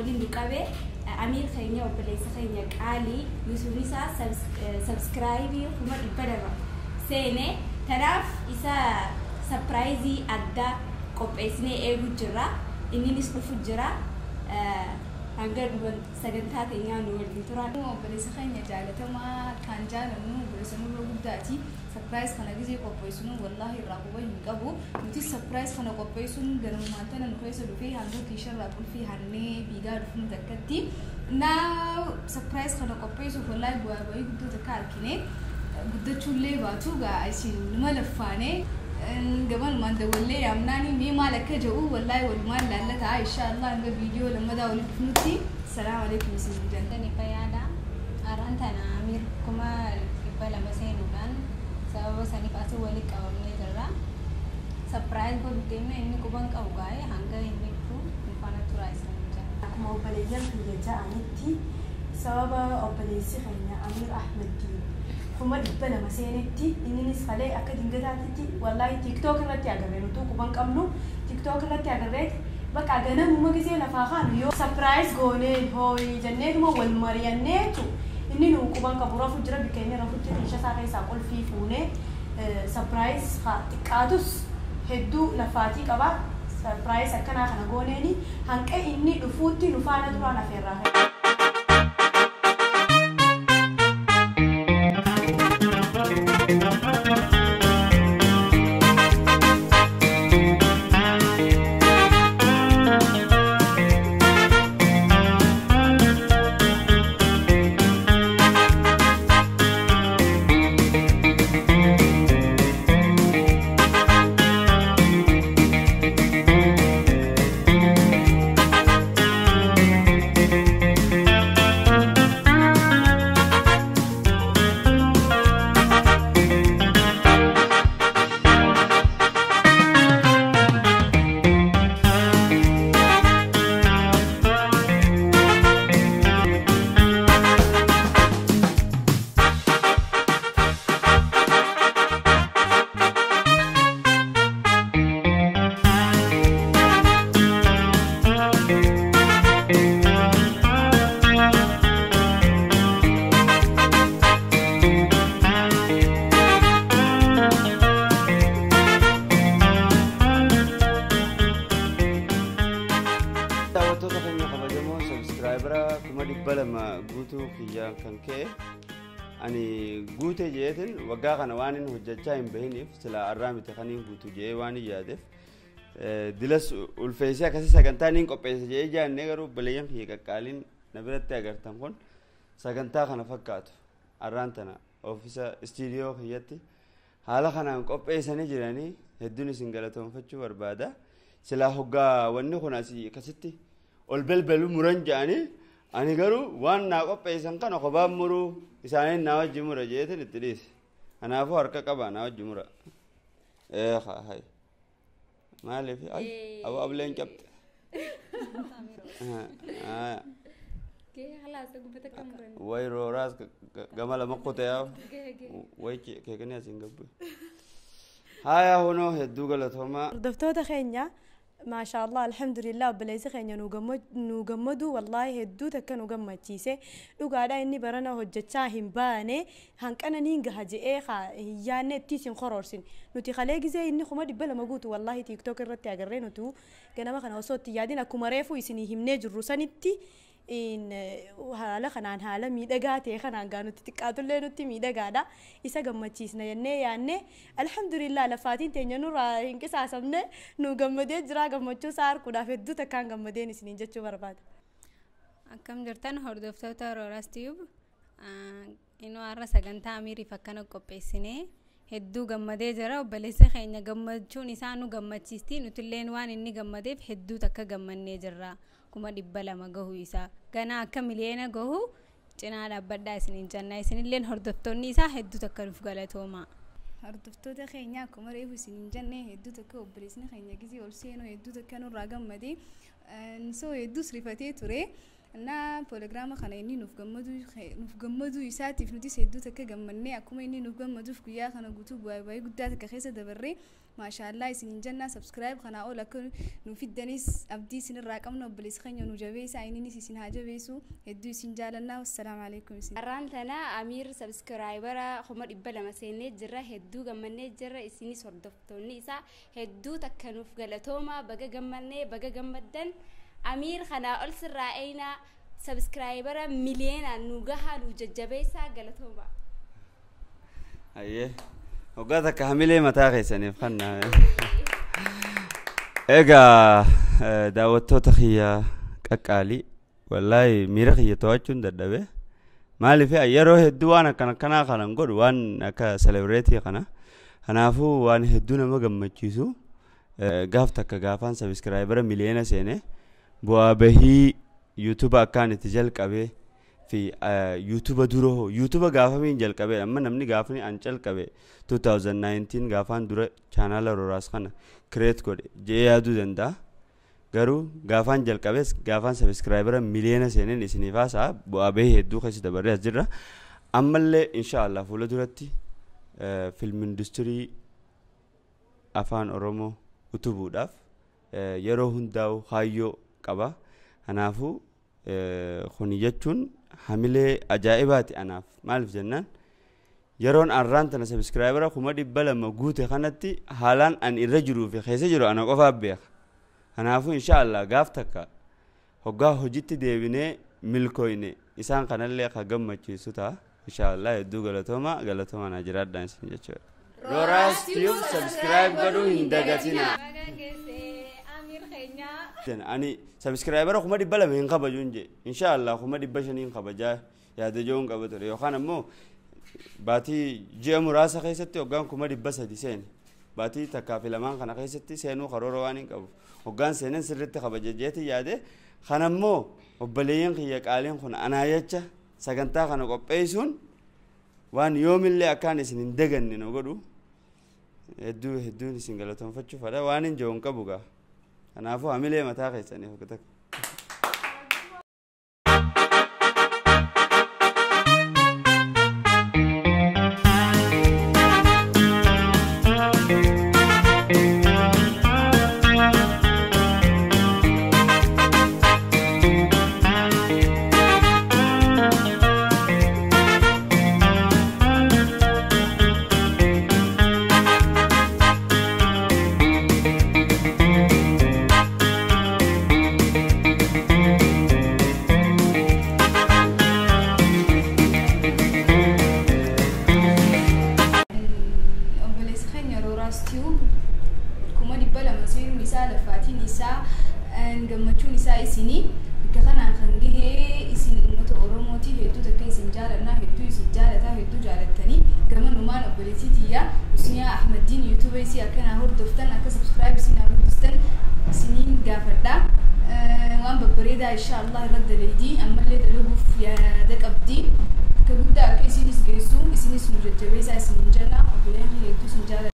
Waliin nu qabe Amiir keenya, obboleessa keenya qaalii Yuusuf isaa subscribe 200,000 seene. Kanaaf isa surprise addaa qopheessinee eeguu jirra. Inninis dhufu jira. Hanga dhuma sagantaa teenyaa nu waliin turaa. Obboleessa keenya jaalatamaa kan jaalannu, obboleessa nurra guddaati. Surprise kana gizee qopheessinu wallaahi irraa quba hin qabu. Nuti surprise kana qopheessuun ganamumaan tana nu keessa dhufee hanga kiisharraa qulfii hannee fiigaa dhufnu takkatti. Naa surprise kana qopheessuuf wallaahi bu'aa bahii guddoo takka argine. Guddachuullee baatu gaa isin numa laffaane. Gabanumaan dawallee yaamnaani mee maal akka jedhu wallaahi walumaan laallataa. Inshaallah hanga viidiyoo lammadaa walitti dhufnutti salaamu alaikum isin jenna. Ni fayyaadha. Har'aan tana Amiir 200,000 seenuudhaan sababa saniif asii walitti qabamnee jirra. Surprise godhu deemna, inni quban qabu gaa'ee hanga inni dhufu nu faana turaa isin jenna. Akkuma obboleeyyan kiyya ja'anitti, sababa obboleessi keenya Amiir Ahmeddiin 200,000 seenetti, inninis kalee akka dingataatitti wallaahi TikTok irratti agarree, nutuu quban qabnu TikTok irratti agarreeti. Bakka ganamuma gisee lafaa kaanu yoo surprise goonee hooyi jenneetuma wal mari'anneetu, inni nu quban qabu rafu jira. Bikka inni rafutti kiisha isaa keessaa qulfii fuunee surprise xiqqaatus hedduu lafaatii qaba. Surprise akkanaa kana gooneeni hanqa inni dhufuutti nu faana turaan afeerraa. Daawwattoota keenya kabajamoo, subscriber 200,000 guutuu kiyyaan kan ka'e ani guute jeetin waggaa kana waan inni hojjechaa hin bahiniif sila arraa miti kaniin guutuu jee waan hin yaadeef dilas ulfeessee akkasii sagantaa niin qopheesse jee jaannee, garuu obboleeyyan kiyya qaqqaaliin na biratti agartan kun sagantaa kana fakkaatu arraan tana oofisa istiidiyoo kiyyatti haala kanaan qopheessanii jiranii hedduun isin galatoonfachuu barbaada. Silaa hoggaa wanni kun asii akkasitti ol belbelu muran jedhanii, ani garuu waan naa qopheessan kana kophaan muruu isaaniin naa wajji mura jeetin itti dhiise. Kanaafuu harka qaba, naa wajji mura. Ee hay. Maaliif ay abu ableen cabxe. Way rooraas gama lama qoteyaa way keekanii asiin gabbu. Haya, hunoo hedduu galatoomaa. Hordoftoota keenya, maashaallah, alhamdulillah, obboleessi keenya nu gammadu wallaahi hedduu takka nu gammachiise. Dhugaadha, inni barana hojjechaa hin baane hanqana niin gaha je'ee hin yaanne ittiis hin kororsin. Nuti kalee gizee inni 200,000 guutu wallaahi TikTok irratti agarree, nuti ganama kana osoo itti yaadin akkuma reefu isinii himnee jirru sanitti haala kanaan, haala miidhagaa ta'e kanaan gaa nuti xiqqaatullee nutti miidhagaadha, isa gammachiisna jennee yaanne. Alhamdulillah, lafaatiin teenya nurraa hin qisaasamne, nu gammadee jira. Gammachuu isaa arguudhaaf hedduu takkaan gammadeen isiniin jechuu barbaada. Akkam jirtan, hordoftoota Rooras Tube? Inuu har'a sagantaa Amiiriif akkana qopheessinee hedduu gammadee jira. Obboleessi keenya gammachuun isaa nu gammachiisti. Nutilleen waan inni gammadeef hedduu takka gammannee jirra. 200,000 gahuu isaa, ganaa akka miliyoona gahu cinaa dhaabbadhaa isiniin jenna. Isinilleen hordoftoonni isaa hedduu takka nuuf galatooma. Hordoftoota keenya, akkuma reefu isiniin jenne, hedduu takka obboleessni keenya gizee ol seenuu hedduu takka nurraa gammadee, so hedduus rifatee ture. Na proogiraama kana inni nuuf gammaduu isaatiif nutis hedduu takka gammannee akkuma inni nuuf gammaduuf guyyaa kana guutuu bu'aa bahii guddaa takka keessa dabarree maashaallah isiniin jenna. Subscribe kanaa ol akka nu fiddanis abdii isinirraa qabna. Obboleessi keenya nu jabeessa, inninis isin haa jabeessu. Hedduu isin jaalannaa. Wassalaamu alaikum isin. Har'aan tana Amiir subscribera 200,000 seennee jirra. Hedduu gammannee jirra. Isinis hordoftoonni isaa hedduu takka nuuf galatooma. Baga gammannee, baga gammaddan. Amiir kanaa ol sirraa eenaa subscribera miliyeenaan nu gahaa, nu jajjabeessaa, galatooma. Hayyee. Waggaa takka hamilee mataa keessaniif kanna. Egaa daawwattoota kiyya qaqqaalii, wallaahi miira kiyya to'achuun dadhabe. Maaliif yeroo hedduu waan akkana akkanaa kanan godhu, waan akka celebrate kana. Kanaafuu waan hedduu nama gammachiisu, gaaf takka gaafaan subscribera miliyoona seene bu'aa bahii YouTube akkaan itti jalqabee fi YouTube dura hoo YouTube gaafamiin jalqabee, amma namni gaafni an jalqabe 2019 gaafaan dura chaanaala Rooraas kana create godhe je'ee yaaduu danda'a. Garuu gaafaan jalqabees gaafaan subscribera miliyoona seeneen isiniif haasa'a, bu'aa bahii hedduu keessa dabarree as jirra. Ammallee inshaallah fuula duratti film industry afaan Oromoo utubuudhaaf yeroo hundaa'u kaayyoo qaba. Kanaafuu kuni jechuun hamilee ajaa'ibaati anaaf. Maaliif jennaan, yeroon arraan tana subscribera 200,000 guute kanatti haalaan an irra jiruu fi keessa jiru ana qofaaf beeka. Kanaafuu inshaallah gaaf takka hoggaa hojiitti deebinee milkooyne isaan kanallee ka gammachiisu ta'a. Inshaallah hedduu galatooma, galatooma na jiraadhaan isin jechuudha. Rooraas Tube subscribe godhuu hin dagatinaa. Baga geessee Amiir keenyaa. Ani subscribera 200,000 hin kabajuun jee, inshaallah 500,000 hin kabajaa yaada joon qaba ture, yookaan ammoo baatii ji'a muraasa keessatti hoggaan 300,000 seene, baatii takkaa fi lamaan kana keessatti seenuu karoora waan hin qabu, hoggaan seenan sirriitti kabaja jeeti yaade. Kanammoo obboleeyyan kiyya qaaliin kun anaa jecha sagantaa kana qopheessuun waan yoomillee akkaan isin hin daganne nu godhu, hedduu hedduun isin galatoonfachuu fedha. Waan hin jiru hin qabu gaa. Kanaafuu hamilee mataa keessaniif akka takka. Obboleessi keenya Rooraas Tube 200,000 seenuun isaa lafaatiin isaa gammachuun isaa isinii bakka kanaan kan gahee isin uummata Oromooti. Hedduu takka isin jaalannaa, hedduu isin jaalataa, hedduu jaalattanii. Gamanumaan obboleettii tiyyaa Usniyaa Ahmaddiin YouTube isii akkanaa hordoftan, akka subscribe isin haa guddistan isiniin gaafadha. Waan babbareedaa inshaallah irra dalaydii, ammallee dalaguuf yaada qabdi. Akka guddaa akka isinis geessu isinis nu jajjabeessaa isiniin jenna. Obboleen hedduu isin jaalladha.